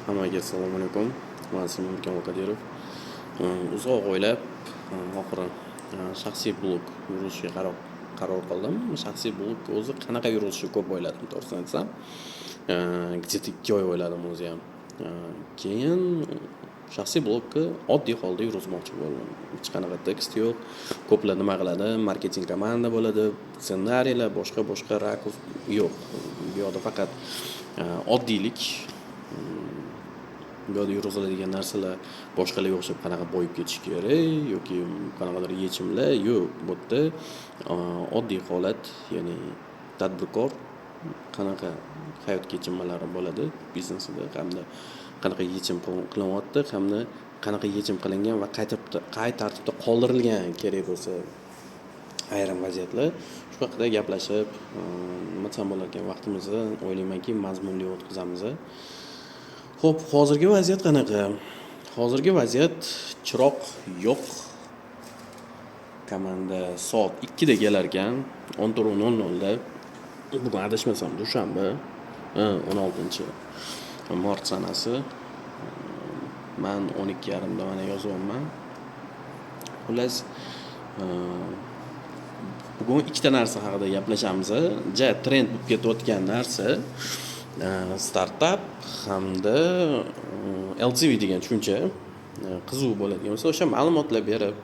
Hammaga assalomu alaykum. Man Simon Qodirov. Uzoq o'ylab, oxiri shaxsiy blog yurg'izishga qaror qildim. Shaxsiy blog o'zi qanaqa yurg'izishni ko'p o'yladim, to'g'risini aytsam. Где-то 2 oy o'yladim o'zi ham. Keyin shaxsiy blogni oddiy holda yurg'izmoqchi bo'ldim. Hech qanaqa tekst yo'q. Ko'plar nima qiladi? Marketing komanda bo'ladi, ssenariylar, boshqa boshqa rakurs yo'q. Bu yoqda faqat oddiylik. Bu yoqda yurg'iziladigan narsalar boshqalarga o'xshab qanaqa boyib ketish kerak yoki qanaqadir yechimlar yo'q. Bu yerda oddiy holat, ya'ni tadbirkor qanaqa hayot kechinmalari bo'ladi biznesida hamda qanaqa yechim qilinyapti hamda qanaqa yechim qilingan va qay tartibda qoldirilgan kerak bo'lsa ayrim vaziyatlar, shu haqida gaplashib, nima desam bo'lar ekan, vaqtimizni o'ylaymanki, mazmunli o'tkazamiz. Xo'p, hozirgi vaziyat qanaqa? Hozirgi vaziyat: chiroq yo'q. Komanda soat 2da kelar ekan, 14:00da. Bugun, adashmasam, dushanba, 16-mart sanasi. Man 12:30da mana yozyapman. Xullas, bugun ikkita narsa haqida gaplashamiz. Ja trend bo'lib ketayotgan narsa startap hamda LTV degan tushuncha qiziq bo'ladigan bo'lsa, o'sha ma'lumotlar berib,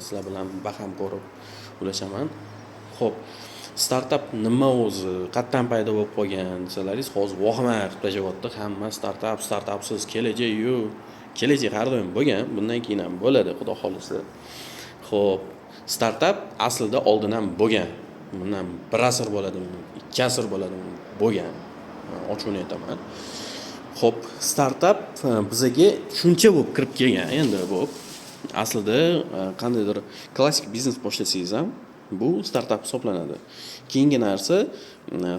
sizlar bilan baham ko'rib ulashaman. Xo'p, startap nima o'zi, qayerdan paydo bo'lib qolgan desalaringiz, hozir vahima qilib tashlayapti hamma: startap, startapsiz kelajak yo'q. Kelajak har doim bo'lgan, bundan keyin ham bo'ladi, xudo xohlasa. Xo'p, startap aslida oldin ham bo'lgan. Bundan bir asr bo'ladimi, 2 asr bo'ladimi, bo'lgan. Ochig'ini aytaman. Xo'p, startap bizaga tushuncha bo'lib kirib kelgan endi bu. Aslida qandaydir klassik biznes boshlasangiz ham, bu startap hisoblanadi. Keyingi narsa,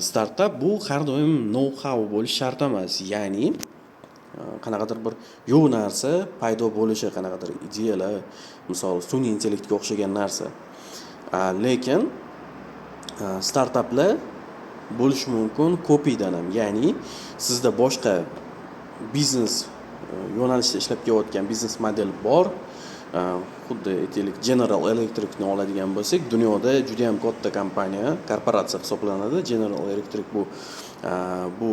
startap bu har doim know how bo'lishi shart emas. Ya'ni qanaqadir bir yo'q narsa paydo bo'lishi, qanaqadir ideyalar, misol, sun'iy intellektga o'xshagan narsa. Lekin startaplar bo'lishi mumkin kopiydan ham. Ya'ni sizda boshqa biznes yo'nalishda ishlab kelayotgan biznes model bor. Xuddi aytaylik, General Electricni oladigan bo'lsak, dunyoda juda yam katta kompaniya, korporatsiya hisoblanadi. General Electric bu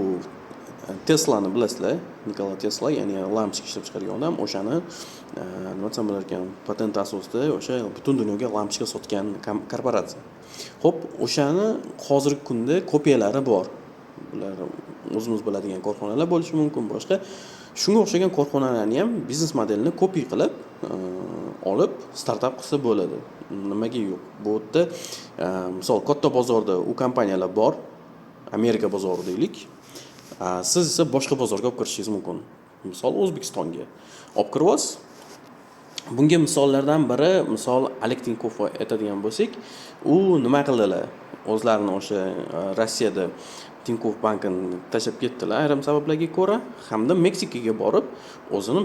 Teslani bilasizlar, Nikola Tesla, ya'ni lampochka ishlab chiqargan odam, o'shani, nima desam bo'lar ekan, patent asosida o'sha butun dunyoga lampochka sotgan korporatsiya. Xo'p, o'shani hozirgi kunda kopiyalari bor. Bular o'zimiz biladigan korxonalar bo'lishi mumkin, boshqa. Shunga o'xshagan korxonalarni ham biznes modelini kopiya qilib, olib startap qilsa bo'ladi. Nimaga yo'q? Bu yerda misol, katta bozorda u kompaniyalar bor, Amerika bozori deylik. Siz esa boshqa bozorga olib kirishingiz mumkin. Misol, O'zbekistonga olib kiryapsiz. Bunga misollardan biri, misol, Oleg Tinkov aytadigan bo'lsak, u nima qildilar? O'zlarini o'sha Rossiyada Tinkoff bankini tashlab ketdilar ayrim sabablarga ko'ra hamda Meksikaga borib o'zini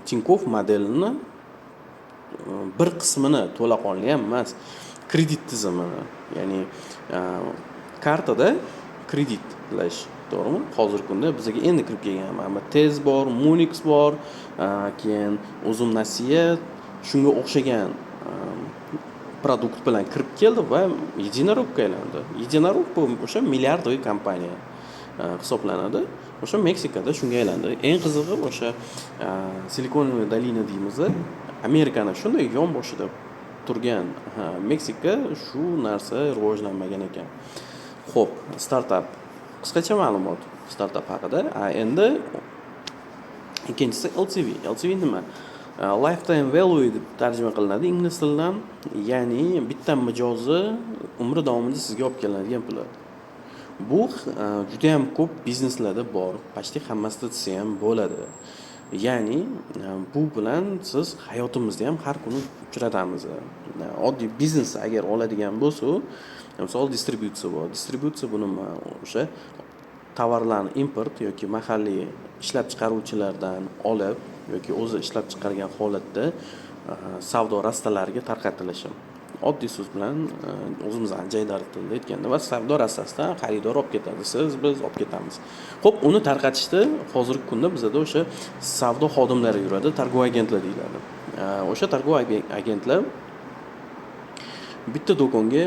Tinkoff modelini bir qismini, to'laqonli ham emas, kredit tizimini, ya'ni kartada kreditlash, to'g'rimi? Hozirgi kunda bizga endi kirib kelgan mana bu Tez bor, Monix bor, keyin Uzum Nasiya, shunga o'xshagan продукт bilan kirib keldi va единорог ga aylandi. Единорог bu o'sha milliardli kompaniya hisoblanadi. O'sha Meksikada shunga aylandi. Eng qizig'i, o'sha Силиконовая долина deymiz, Amerikani shunday yon boshida turgan Meksika shu narsa rivojlanmagan ekan. Xo'p, startap, qisqacha ma'lumot startap haqida. Endi ikkinchisi LTV. LTV nima? Lifetime value deb tarjima qilinadi ingliz tilidan, ya'ni bitta mijozi umri davomida sizga olib kelinadigan puli. Bu judayam ko'p bizneslarda bor, почти hammasida desa ham bo'ladi. Ya'ni bu bilan siz hayotimizda ham har kuni uchratamiz. Oddiy biznes agar oladigan bo'lsak, misol, distributsiya bor. Distributsiya bu nima? O'sha tovarlarni import yoki mahalliy ishlab chiqaruvchilardan olib yoki o'zi ishlab chiqargan holatda savdo rastalariga tarqatilishi. Oddiy so'z bilan, o'zimizni jaydari tilda aytganda, va savdo rastasidan xaridor olib ketadi, siz, biz olib ketamiz. Ho'p, uni tarqatishda hozirgi kunda bizada o'sha savdo xodimlari yuradi, торговый agentlar deyiladi. O'sha торговый agentlar bitta do'konga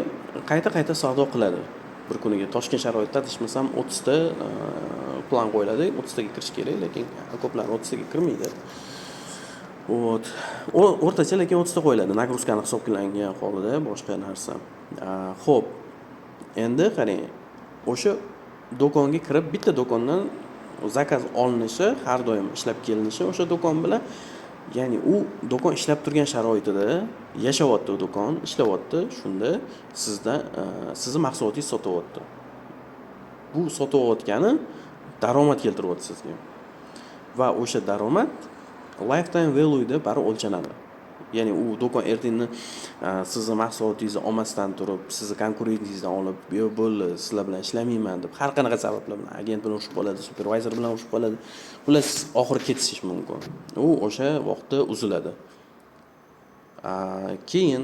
qayta qayta savdo qiladi. Bir kuniga Toshkent sharoitida, adashmasam, 30 ta plan qo'yiladi, 30 taga kirish kerak, lekin ko'plar 30 taga kirmaydi. Вот, o'rtacha lekin 30 ta qo'yiladi, нагрузка ni hisoblangan holida, boshqa narsa. Ho'p, endi qarang, o'sha do'konga kirib, bitta do'kondan заказ olinishi, har doim ishlab kelinishi o'sha do'kon bilan, ya'ni u do'kon ishlab turgan sharoitida yashayapti, u do'kon ishlayapti, shunda sizda sizni mahsulotingiz sotyapti. Bu sotayotgani daromad keltiryapti sizga va o'sha daromad lifetime value'da baribir o'lchanadi. Ya'ni u do'kon ertangi sizni mahsulotingizni olmasdan turib, sizni konkurentingizdan olib, "Yo'q, bo'ldi, sizlar bilan ishlamayman", deb har qanaqa sabablar bilan agent bilan urushib qoladi, supervayzer bilan urushib qoladi, xullas, oxiri ketishish mumkin, u o'sha vaqtda uziladi. Keyin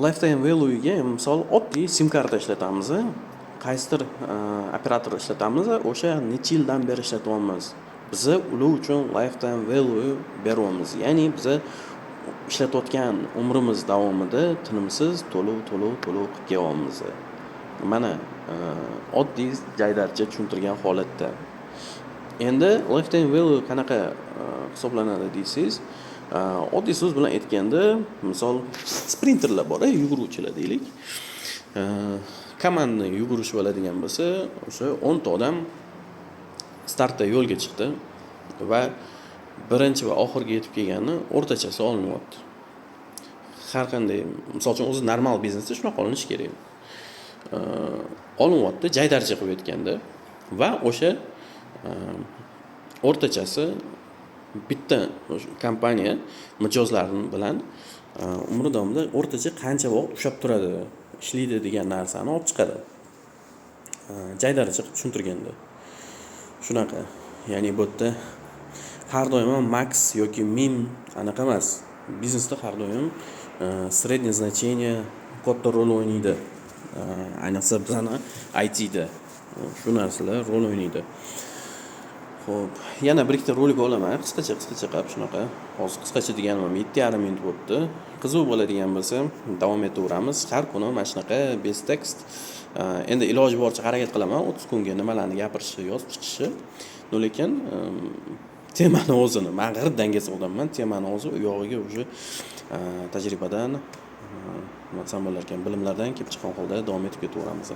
lifetime value'ga misol, oddiy sim karta ishlatamiz, qaysidir operator ishlatamiz, o'sha necha yildan beri ishlatyapmiz, biza ular uchun lifetime value beryapmiz, ya'ni biza ishlatayotgan umrimiz davomida tinimsiz to'lov, to'lov, to'lov qilib kelyapmiz. Mana, oddiy jaydarcha tushuntirgan holatda. Endi lifetime value qanaqa hisoblanadi desangiz, oddiy so'z bilan aytganda, misol, sprinterlar bor, yuguruvchilar deylik, komandani yugurishib oladigan bo'lsa, o'sha 10 ta odam startda yo'lga chiqdi va birinchi va oxirgi yetib kelgani o'rtachasi olinyapti. Har qanday, misol uchun, o'zi normal biznesda shunaqa olinishi kerak, olinyapti jaydarcha qilib aytganda. Va o'sha o'rtachasi bitta o'sha kompaniya mijozlar bilan umri davomida o'rtacha qancha vaqt ushlab turadi, ishlaydi degan narsani olib chiqadi, jaydarcha qilib tushuntirganda shunaqa. Ya'ni bu yerda har doim ham max yoki min anaqa emas, biznesda har doim среднее значение katta rol o'ynaydi, ayniqsa bizani ITda shu narsalar rol o'ynaydi. Ho'p, yana bir ikkita rolik olaman, qisqacha qisqacha qilib shunaqa. Hozir qisqacha deganim ham 7,5 minut bo'libdi. Qiziq bo'ladigan bo'lsa, davom etaveramiz har kuni mana shunaqa, без текст. Endi iloji boricha harakat qilaman 30 kunga nimalarni gapirishni yozib chiqishni, но lekin temani o'zini man g'irt dangasa odamman, temani o'zi u yog'iga уже tajribadan, nima desam bo'larkan, bilimlardan kelib chiqqan holda davom etib ketaveramiz.